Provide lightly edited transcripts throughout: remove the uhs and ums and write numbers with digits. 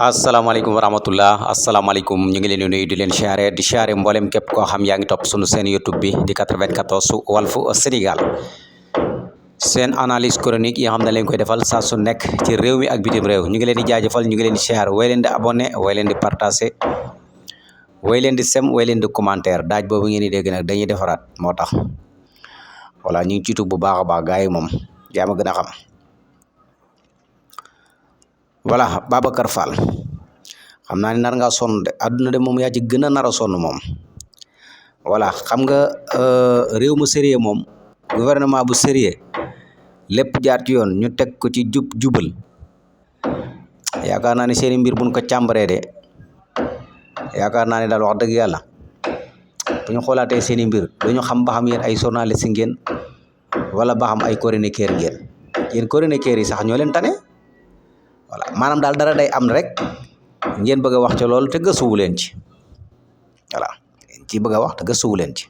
asalaamaaleykum wa rahmatullah asalaamaaleykum ñu ngi leen di nuyu di leen siyaare mboolem képp koo xam yaa ngi topp sunu seen YouTube bi di 94 Walfu Sénégal seen analyse chronique yi nga xam ne leen koy defal saa su nekk ci réew mi ak bitim réew ñu ngi leen di jaajëfal ñu ngi leen di siyaare way leen di abonné way leen di partagé way leen di sem way leen di commentaire daaj boobu ngeen di dégg nag dañuy defaraat moo tax voilà ñu ngi ciitu bu baax a baax gars yi moom yaa ma gën a xam voilà Babacar Fall xam naa ne nar ngaa sonn de àdduna de moom yaa ci gën a nar a sonn moom voilà xam nga réew mu sérieux moom gouvernement bu sérieux lépp jaar ci yoon ñu teg ko ci jubal yaakaar naa ne seeni mbir buñ ko càmbaree de yaakaar naa ne daal wax dëgg yàlla bu ñu xoolaatee seeni mbir dañu xam ba xam yéen ay journaliste ngeen wala ba xam ay chroniqueur ngeen yéen chroniqueur yi sax ñoo leen tane voilà maanaam daal dara day am rek ngeen bëgg a wax ci loolu te gëstuwu leen ci voilà ci bëgg a wax te gëstuwu leen ci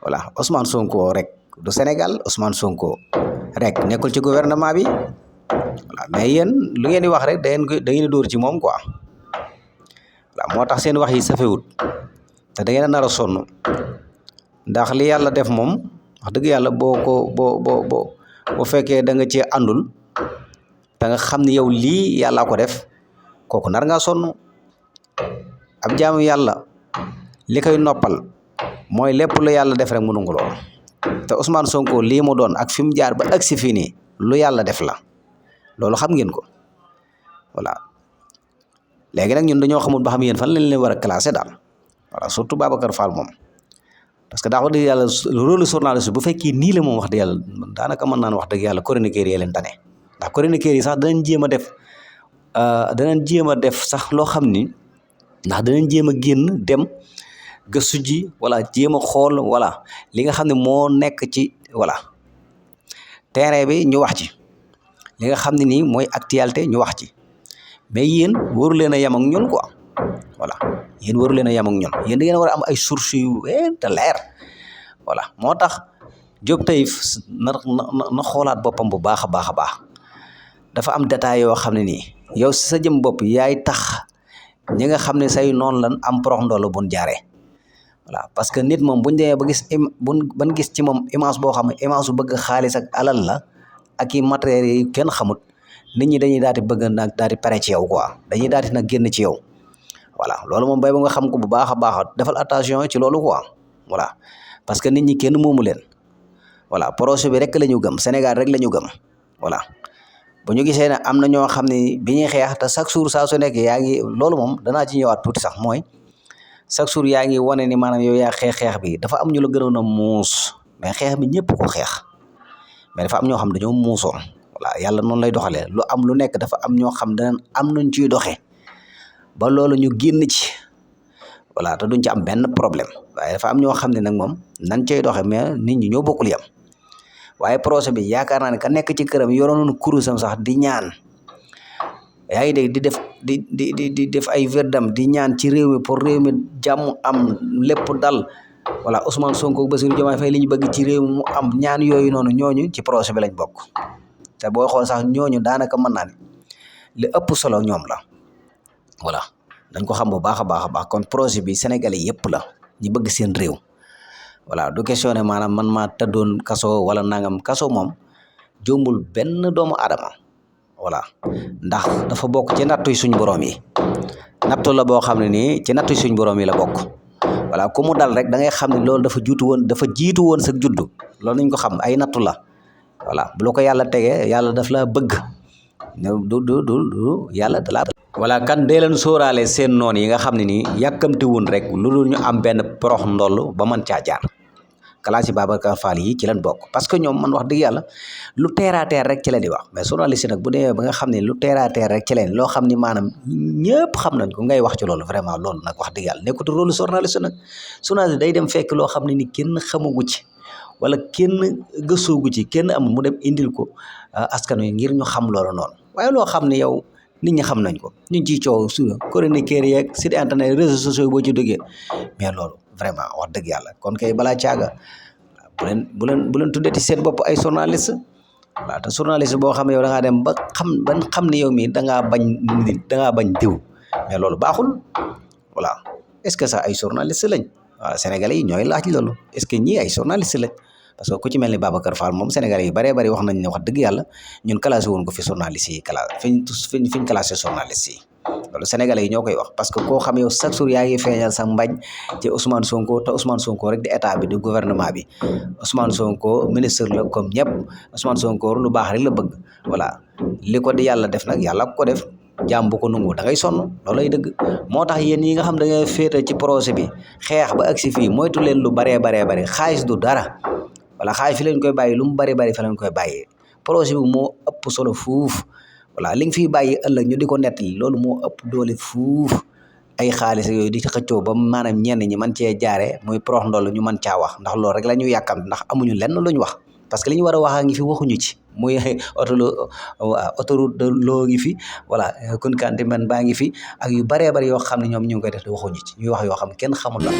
voilà Ousmane Sonko rek du Sénégal Ousmane Sonko rek nekkul ci gouvernement bi voilà mais yéen lu ngeen di wax rek da ngeen di dóor ci moom quoi voilà moo tax seen wax yi safewut te da ngeen a nar a sonn ndax li yàlla def moom wax dëgg yàlla boo fekkee da nga cee àndul da nga xam ne yow lii yàllaa ko def kooku nar ngaa sonn ab jaamu yàlla li koy noppal mooy lépp lu yàlla def rek mu nangu lool te Ousmane Sonko lii mu doon ak fi mu jaar ba agsi fii nii lu yàlla def la loolu xam ngeen ko voilà léegi nag ñun dañoo xamul ba xam yéen fan lañ leen war a classé daal voilà surtout Babacar Fall moom parce que daa wax dëgg yàlla rôle journaliste bu fekkee nii la moom wax dëgg yàlla daanaka mën naan wax dëgg yàlla chroniqueur yi leen tane ndax chroniqueur yi sax danañ jéem a def sax loo xam ni ndax danañ jéem a génn dem gëstu ji wala jéem a xool wala li nga xam ne moo nekk ci voilà terrain bi ñu wax ci li nga xam ne nii mooy actualité ñu wax ci mais yéen waru leen a yem ak ñun quoi voilà yéen waru leen a yem ak ñun yéen da ngeen war a am ay sources yu te leer voilà moo tax Diop Taïf na xoolaat boppam bu baax a baax a baax dafa am détail yoo xam ne nii yow si sa jëm bopp yaay tax ñi nga xam ne say noonu lan am porox ndoolu buñ jaaree voilà parce que nit moom buñ demee ba gis ban gis ci moom image boo xam ne image bu bëgg xaalis ak alal la ak i matériels yi kenn xamut nit ñi dañuy daal di bëgg nag daal di pare ci yow quoi dañuy daal di nag génn ci yow voilà loolu moom bay ba nga xam ko bu baax a baax defal attention ci loolu quoi voilà parce que nit ñi kenn moomu leen voilà projet bi rek la ñu gëm Sénégal rek la ñu gëm voilà bu ñu gisee ne am na ñoo xam ne bi ñuy xeex te chaque jour saa su nekk yaa ngi loolu moom danaa ci ñëwaat tuuti sax mooy chaque jour yaa ngi wane ni maanaam yow yaa xeex bi dafa am ñu la gënoon a muus mais xeex bi ñëpp ko xeex mais dafa am ñoo xam dañoo muusoon voilà yàlla noonu lay doxalee lu am lu nekk dafa am ñoo xam danañ am nuñ ciy doxee ba loolu ñu génn ci voilà te duñ ci am benn problème waaye dafa am ñoo xam ne nag moom nan cay doxee mais nit ñi ñoo bokkul yam waaye projet bi yaakaar naa ne ka nekk ci këram yoroon kurusam sax di ñaan yaa ngi dégg di def ay verdam di ñaan ci réew mi pour réew mi jàmm am lépp dal voilà Ousmane Sonko Bassirou Diomaye Faye li ñu bëgg ci réew mi mu am ñaan yooyu noonu ñooñu ci projet bi lañ bokk te boo xool sax ñooñu daanaka mën naa ne li ëpp solo ñoom la voilà dañ ko xam bu baax a baax a baax kon projet bi Sénégalais yëpp la ñi bëgg seen réew voilà du question ne maanaam man maa tëddoon kaso wala nangam kaso moom jombul benn doomu aadama voilà ndax dafa bokk ci nattuy suñ borom yi nattu la boo xam ne nii ci nattuy suñ borom yi la bokk voilà ku mu dal rek da ngay xam ne loolu dafa jiitu woon sa juddu loolu nañ ko xam ay nattu la voilà bu la ko yàlla tegee yàlla daf la bëgg du yàlla da laa voilà kan dee leen sóoraale seen noon yi nga xam ne nii yàkkamti woon rek lu dul ñu am benn porox ndoll ba mën caa jaar classe yi Babacar Fall yi ci leen bokk parce que ñoom man wax dëgg yàlla lu terre à terre rek ci leen di wax mais journaliste nag bu demee ba nga xam ne lu terre à terre rek ci leen loo xam ni maanaam ñëpp xam nañ ko ngay wax ci loolu vraiment loolu nag wax dëgg yàlla nekkut rôle journaliste nag journaliste day dem fekk loo xam ne ni kenn xamagu ci wala kenn gëstoogu ci kenn am mu dem indil ko askan wi ngir ñu xam loolu noonu waaye loo xam ne yow nit ñi xam nañ ko ñu ngi ciy coow su chroniqueur yeeg site internet réseaux sociaux boo ci duggee mais loolu vraiment wax dëgg yàlla kon kay balaa caaga bu leen tuddati seen bopp ay journaliste voilà te journaliste boo xam ne yow da ngaa dem ba xam ne yow mii da ngaa bañ nit da ngaa bañ diw mais loolu baaxul voilà est-ce que ça ay journaliste lañ waaw sénégalais yi ñooy laaj loolu est-ce que ñii ay journaliste lañ parce que ku ci mel ni Babacar Fall moom sénégalais yi baree bari wax nañ ne wax dëgg yàlla ñun classé woon ko fi journaliste yi fiñ classé journaliste yi loolu sénégalais yi ñoo koy wax parce que koo xam yow chaque jour yaa ngi feeñal sa mbañ ci Ousmane Sonko te Ousmane Sonko rek di état bi di gouvernement bi Ousmane Sonko ministre la comme ñëpp Ousmane Sonko lu baax rek la bëgg voilà li ko di yàlla def nag yàlla ko def jaam bu ko nungu da ngay sonn loolay dëgg moo tax yéen yi nga xam da ngay féete ci projet bi xeex ba agsi fii moytu leen lu baree xaalis du dara voilà xaalis fi leen koy bàyyi lu mu bari fa leen koy bàyyi projet bi moo ëpp solo fuuf voilà li nga fiy bàyyi ëllëg ñu di ko nettali loolu moo ëpp doole fuuf ay xaalis yooyu di ci xëccoo ba maanaam ñenn ñi man cee jaare muy prox ndoll ñu mën caa wax ndax loolu rek la ñu yàkkam ndax amuñu lenn lu ñu wax parce que li ñu war a wax a ngi fi waxuñu ci muy autoroute de loo ngi fi voilà Kounkanté man baa ngi fi ak yu baree bari yoo xam ne ñoom ñu ngi koy def te waxuñu ci ñuy wax yoo xam ne kenn xamul la